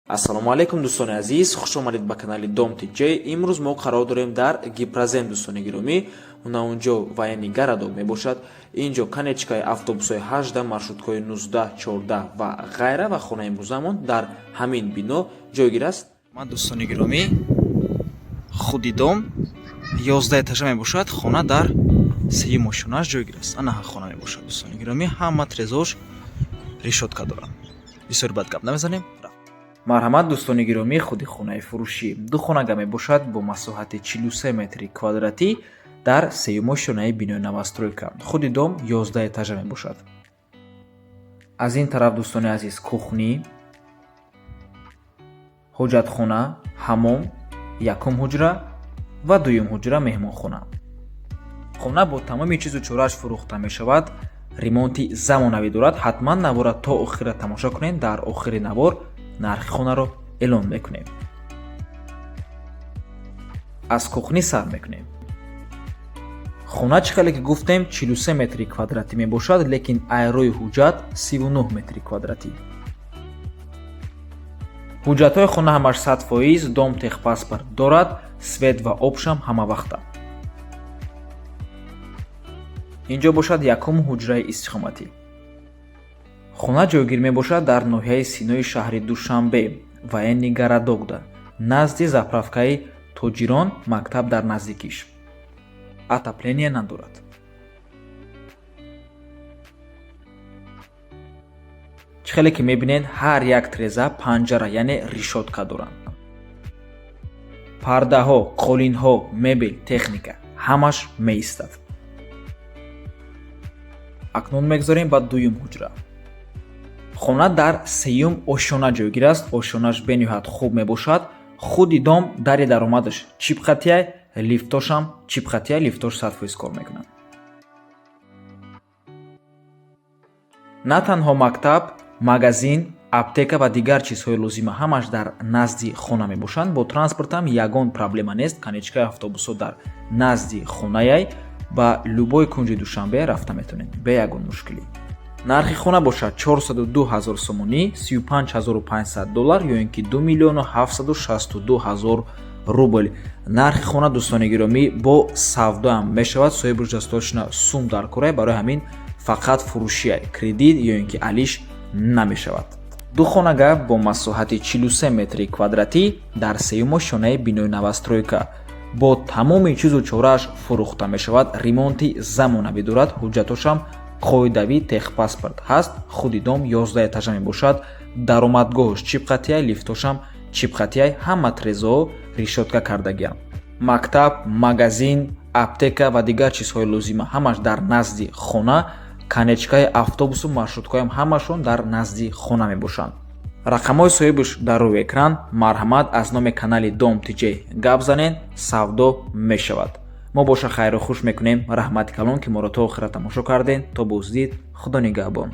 Ассалому алайкум, дӯстони азиз, хуш омадед ба канали Дом ТЖ. Имрӯз мо қарор дорем дар Гипрозем, дӯстони гиромӣ. На унҷо военный городок мебошад. Инҷо конечкаи автобусҳои 18, маршруткаҳои 19, 14 ва ғайра, ва хонаи имрӯзамон дар ҳамин бино ҷойгир аст. Ман, дӯстони гиромӣ, худи дом 11 этажа мебошад. Хона дар сеюм ошёнааш ҷойгир аст. Ана хона мебошад, дӯстони гиромӣ. Ҳама трезош решётка доранд. Бисёр бад гап намезанем. Марҳамат, дӯстони гиромӣ, худи хонаи фурӯшӣ ду хонага мебошад бо масоҳати 43 метри квадратӣ дар сеюм ошёнаи бинои новостройка. Худи дом 11 этажа мебошад. Аз ин тараф, дӯстони азиз, кухня, ҳоҷатхона, ҳаммом, якум ҳуҷра ва дуюм ҳуҷра, меҳмонхона. Хона бо тамоми чизу чорааш фурӯхта мешавад, ремонти замонавӣ дорад. Ҳатман навора то охира тамошо кунед, дар охири навор нархи хонаро эълон мекунем. Аз кухня сар мекунем. Хона, чӣ хеле ки гуфтем, 43 метри квадратӣ мебошад, лекин аз рӯи ҳуҷҷат 39 метри квадратӣ. Ҳуҷҷатҳои хона ҳамаш 100%, дом техпаспорт дорад, свет ва обшам ҳамавақта. Инҷо бошад якум ҳуҷраи истиқоматӣ. Хона ҷойгир мебошад дар ноҳияи Синои шаҳри Душанбе, военный городокда, назди заправкаи Тоҷирон, мактаб дар наздикиш. Отопление надорад. Чӣ хеле ки мебинед, ҳар як треза панҷара, яъне решётка доранд. Пардаҳо, қолинҳо, мебел, техника ҳамаш меистад. Акнун мегузорем ба дуюм ҳуҷра. Хона дар сеюм ошёна ҷойгир аст. Ошёнаш бениҳоят хуб мебошад. Худи дом дари даромадаш чипқатия, лифтошам чипқатия, лифтош 100% кор мекунад. На танҳо мактаб, магазин, аптека ва дигар чизҳои лозима ҳамаш дар назди хона мебошанд. Бо транспортам ягон проблема нест. Конечкаи автобусҳо дар назди хонаяй, ба любой кунҷи Душанбе рафта метавонед бе ягон мушкилӣ. Нархи хона бошад 402 ҳазор сомонӣ, 35 500 доллар ё ин ки 2 миллиону 762 ҳазор рубл. Нархи хона, дӯстони гиромӣ, бо савдоам мешавад. Соҳибаш достаточно сум дар корай, барои ҳамин фақат фурӯшия, кредит ё ин ки алиш намешавад. Ду хонага бо масоҳати 43 метри квадратӣ дар сеюм ошёнаи бинои новостройка бо тамоми чизу чорааш фурӯхта мешавад. Ремонти замонавӣ дорад, ҳуҷҷатошам қоидавӣ, техпаспорт ҳаст. Худи дом 11 этажа мебошад. Даромадгоҳш чипқатияй, лифтошам чипқатияй, ҳама трезоҳо решётка кардагианд. Мактаб, магазин, аптека ва дигар чизҳои лозима ҳамаш дар назди хона. Конечкаи автобусу маршруткаҳоям ҳамашон дар назди хона мебошанд. Рақамҳои соҳибаш дар рӯи экран. Марҳамат, аз номи канали Дом ТЖ гап занен, савдо мешавад. Мо боша хайру хуш мекунем. Раҳмати калон, ки моро то охира тамошо кардем. То боздид, худо нигаҳбон.